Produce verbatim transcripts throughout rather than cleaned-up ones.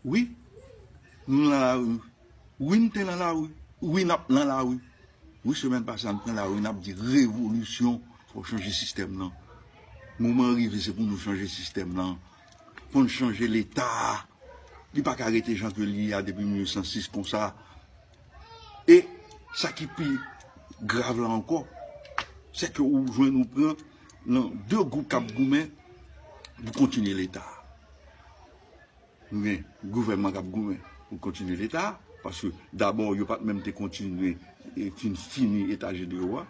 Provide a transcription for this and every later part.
Wi, nou nan lari. Wi, n te nan lari. Wi, n ap nan lari. Wi, semèn pase a, n te nan lari, n ap di revolisyon, fò chanje sistèm nan. Moman an rive, se pou nou chanje sistèm nan. Fò n chanje Leta a. Li pa ka rete jan ke li ye a depi mil nèf san sis konsa. E sa ki pi grav la ankò, se ke ou jwenn ou pran nan de gwoup k ap goumen pou kontinye Leta a. Nou gen gouvènman k ap goumen pou kontinye Leta a, paske dabò, yo pa t menm te kontinye, e, fin fini eta jenewo a.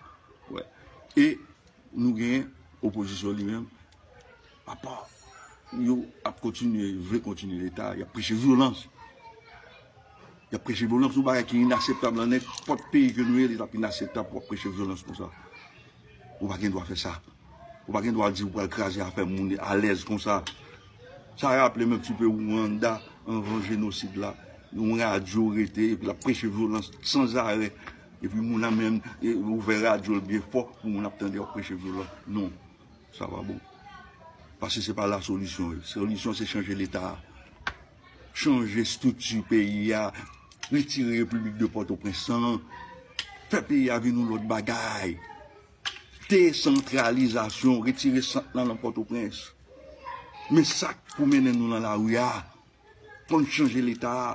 Wè. E nou gen opozisyon li menm, apa yo ap kontinye, vle kontinye Leta, y ap preche vyolans. Y ap preche vyolans, yon bagay ki inakseptab nan nenpòt peyi ke nou ye, li t ap inakseptab pou w ap preche vyolans konsa. Ou pa gen dwa fè sa. Ou pa gen dwa di ou pral kraze afè moun alèz konsa. Sa raple m yon ti pe Rwanda, anvan jenosid la. Yon radyo rete, epi l ap preche vyolans sanzarè. Epi moun nan menm, e, ouvè radyo l byen fò pou moun ap tande w ap preche vyolans. Non, sa pa bon. Paske se pa la solisyon. Solisyon se chanje Leta a. Chanje estrikti peyi a. Retire Repiblik de Pòtoprens lan. Fè peyi a vin yon lòt bagay. Desantralizasyon, retire sant lan nan Pòtoprens. Men sa k pou mennen nou nan lari a. Fò n chanje Leta a.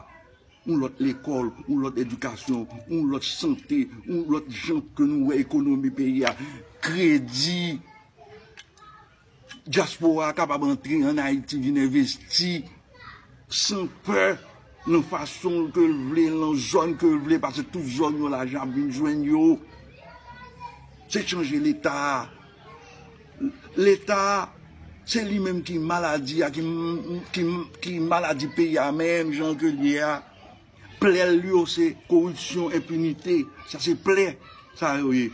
Yon lòt lekòl, yon lòt edikasyon, yon lòt sante, yon lòt jan ke nou wè ekonomi peyi a. Kredi. Dyaspora a kapab antre ann Ayiti vin envesti san pè nan fason ke l vle, nan zòn ke l vle, paske tout zòn yo lajan ap vin jwenn yo. Se chanje Leta a. Leta a, se li menm ki maladi a, ki, ki, ki maladi peyi a, menm jan ke l ye a. Plè l yo se koripsyon, enpinite. Sa se plè sa yo ye.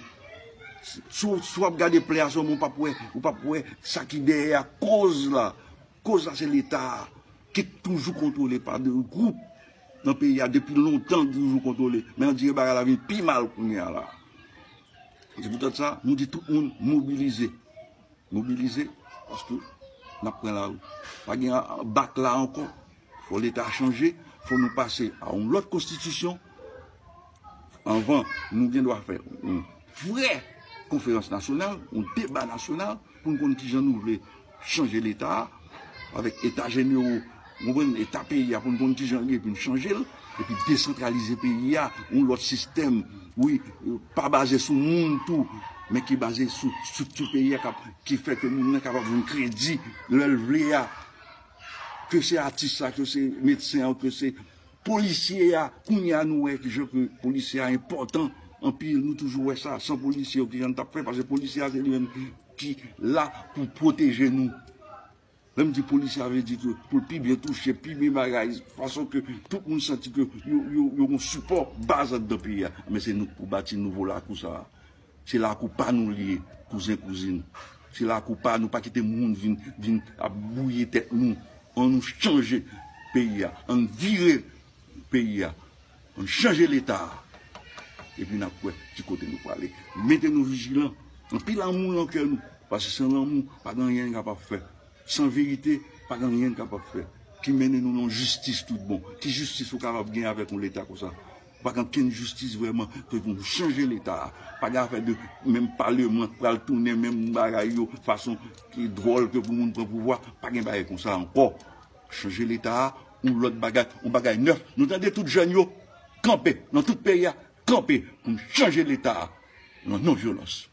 Si w, si w ap gade plè a sèlman, ou p ap wè, ou p ap wè sa ki dèyè a, koz la. Koz la se Leta a, ki toujou kontwole pa de gwoup nan peyi a depi lontan, toujou kontwole. Men on dirè bagay la vin pi mal kounye a la. Se poutèt sa, nou di tout moun mobilize. Mobilize, paske n ap pran lari. Pa gen bak la ankò. Fò Leta chanje, fò nou pase a yon lòt konstitisyon. Anvan, nou gen dwa fè yon vrè konferans nasyonal, yon deba nasyonal, pou n konn kijan nou vle chanje Leta a, avèk eta jenewo, ou konprann, eta peyi a, pou n konn kijan l ye, pou n chanje l, epi desantralize peyi a, yon lòt sistèm, wi, pa baze sou moun tou, men ki baze sou estrikti peyi a, k ap, ki fè ke moun nan kapab jwenn kredi lè l vle a. Ke se atis la, ke se medsen an, ke se polisye a, kounye a nou wè kijan ke polisye a enpòtan anpil, nou toujou wè sa, san polisye yo kijan n t ap fè, paske polisye a se li menm ki la pou pwoteje nou. Lè m di polisye a vle di ke pou l pi byen touche, pi byen bagay, fason ke tout moun santi ke yo, yo, yo gon sipò baz anndan peyi a. Men se nou k pou bati nouvo lakou sa a. Se lakou pa nou li ye, kouzen, kouzin. Se lakou pa nou, pa kite moun vin, vin ap bwouye tèt nou. Ann nou chanje peyi a, ann vire peyi a, ann chanje Leta a. Epi n ap wè ki kote nou prale. Mete nou vijilan, anpil lanmou nan kè nou, paske san lanmou, pa gen anyen n kapab fè. San verite, pa gen anyen n kapab fè ki mennen nou nan jistis tout bon. Ki jistis ou kapab gen avèk yon Leta konsa? Pa gen okenn jistis vrèman. Fòk nou chanje Leta a. Pa gen afè de menm paleman k pral tounen menm bagay yo, fason ki dwòl ke pou moun pran pouvwa. Pa gen bagay konsa ankò. Chanje Leta a, yon lòt bagay, yon bagay nèf. Nou tande tout jèn yo, kanpe nan tout peyi a, kanpe pou n chanje Leta a nan non vyolans.